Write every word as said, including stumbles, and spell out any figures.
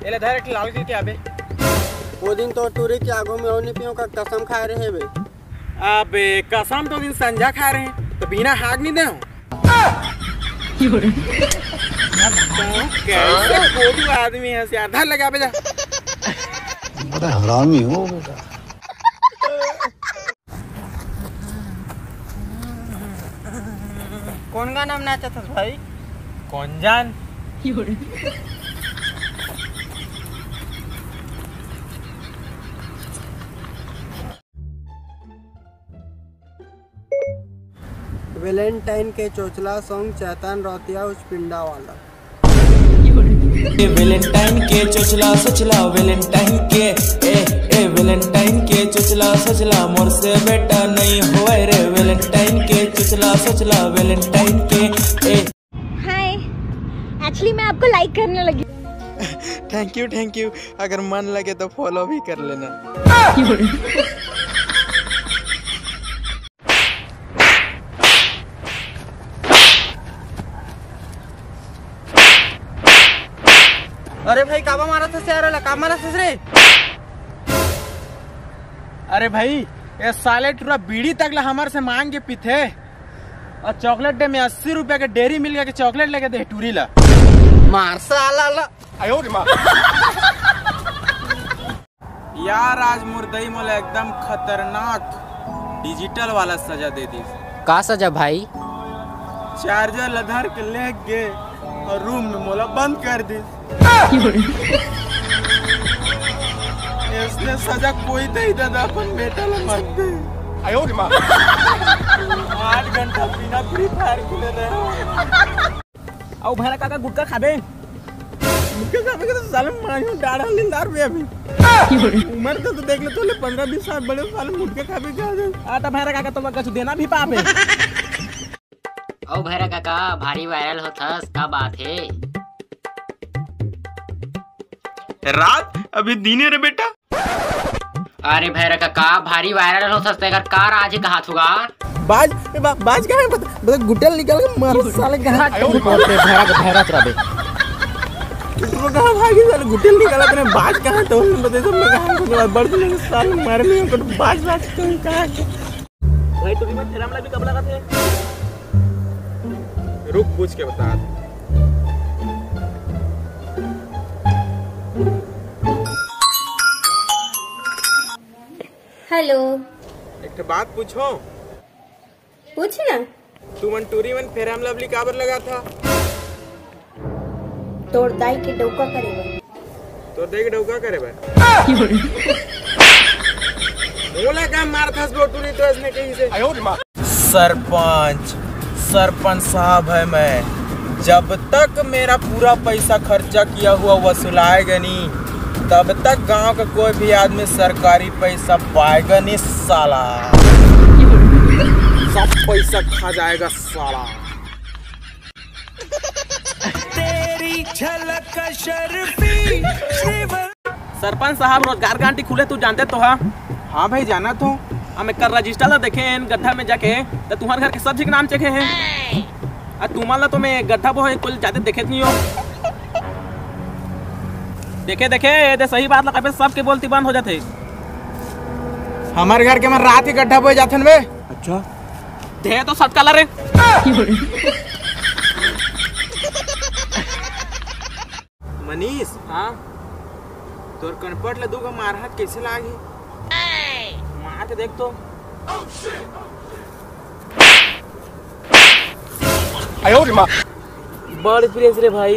एला धर, एक लाल के आबे। वो दिन तो टूरी के आगू में ओनी पियो का कसम खाए रहे बे। अबे, कसम तो दिन संझा खाए रहे, तो बिना हाग नहीं दे हूँ। कैसे बोलू आदमी है, से आधा लगा बे जा। बड़ा हरामी हो बेटा। कौन गाना में नाचत हस भाई? कौन जान? वेलेंटाइन के चोचला सॉन्ग, चैतान रौतिया उस पिंडा वाला। ए वेलेंटाइन के चोचला सोचला वेलेंटाइन के, ए, ए वेलेंटाइन के चोचला सोचला, मोर से बेटा नहीं होए रे वेलेंटाइन के चोचला सोचला वेलेंटाइन के, ए। हाय, एक्चुअली मैं आपको लाइक करने लगी। Thank you, thank you. अगर मन लगे तो फॉलो भी कर लेना। अरे भाई, काबा मारत हस यार, ला का मारत हस रे? अरे भाई, ये साले टूरा बीड़ी तक ला हमर से मांग के पीथे, और चॉकलेट डे में अस्सी रुपया के डेयरी मिल्क के चॉकलेट लेके दे टूरी ला। मार साला ला। यार, आज मोर दई मोला एकदम खतरनाक डिजिटल वाला सजा दे दिस। का सजा भाई? चार्जर ला धर के लेग गे और रूम में मोला बंद कर दिस। इसने सजा कोई दे दादा, अपन बेटा ला मत दे। आठ घंटा बिना फ्री फायर खेले रहे। अउ भैरा काका गुटखा खाबे? गुटखा खाबे के तो साले मारियो डाढ़ा लिंदार बे अभी। उम्र तो, तो देख ले, तोले पन्द्रह बीस साल बड़े साले गुटखा खाबे का दे। आ त भैरा काका तुम कछु देना भी पाबे। अउ भैरा काका भारी वायरल होथस, का बात हे? रात अभी दिने रे बेटा। अरे भैरा काका, भारी वायरल होथस तेकर का राज हे कहात होगा? बाज, ए बा-, बाज कहाँ है? बता, बता, गुटेल निकाल के मार साले कहाँ? हट, तू बोलते भैरा के भैरा चला बे। तू कहाँ भागी साले? गुटेल निकाला तूने, बाज कहाँ है? तो बता, सब मैं कहाँ है? बड़ दिन साले मार लिया, बाज, बाज कहाँ है? भाई, टूरी मन फेरा म लवली कब लगाथे? रुक, पूछ के बता। हेलो। एक ठो बात पूछो। पूछ ना। तुमन टूरी मन फेरा म लवली काबर लगाथा? तोर दाई के डौका करे बर। तोर दाई के डौका करे बर? मोला का मारथस बे टूरी, तो इसने कही से। सरपंच, सरपंच साहब है मैं। जब तक मेरा पूरा पैसा खर्चा किया हुआ वसूलाएगा नहीं, तब तक गांव का कोई भी आदमी सरकारी पैसा पाएगा नहीं साला। सब पैसा खा जाएगा साला। तेरी झलक शर्फी श्रीवल। सरपंच साहब, रोजगार गारंटी खुले तू जानते तो हा? हाँ भाई, जाना तो। हम एकर रजिस्टर ला देखे हन गड्ढा में जाके, त तुम्हार घर के सब झी के नाम चेखे हे। आ तुम्हार ला तो मैं गड्ढा बोहे कोई जाते देखे नहीं हो। देखे देखे, ये दे सही बात ला कबे सबके बोलती बंद हो जाथे। हमारे घर के मन रात के गड्ढा बोहे जाथन बे। अच्छा। दे तो सटका ला रे। मनीष, हाँ? तोर कनपट ले दू गो मारहत कैसे लागे? मार के देख तो। आयो रे माँ। बड़ प्रेस रे भाई।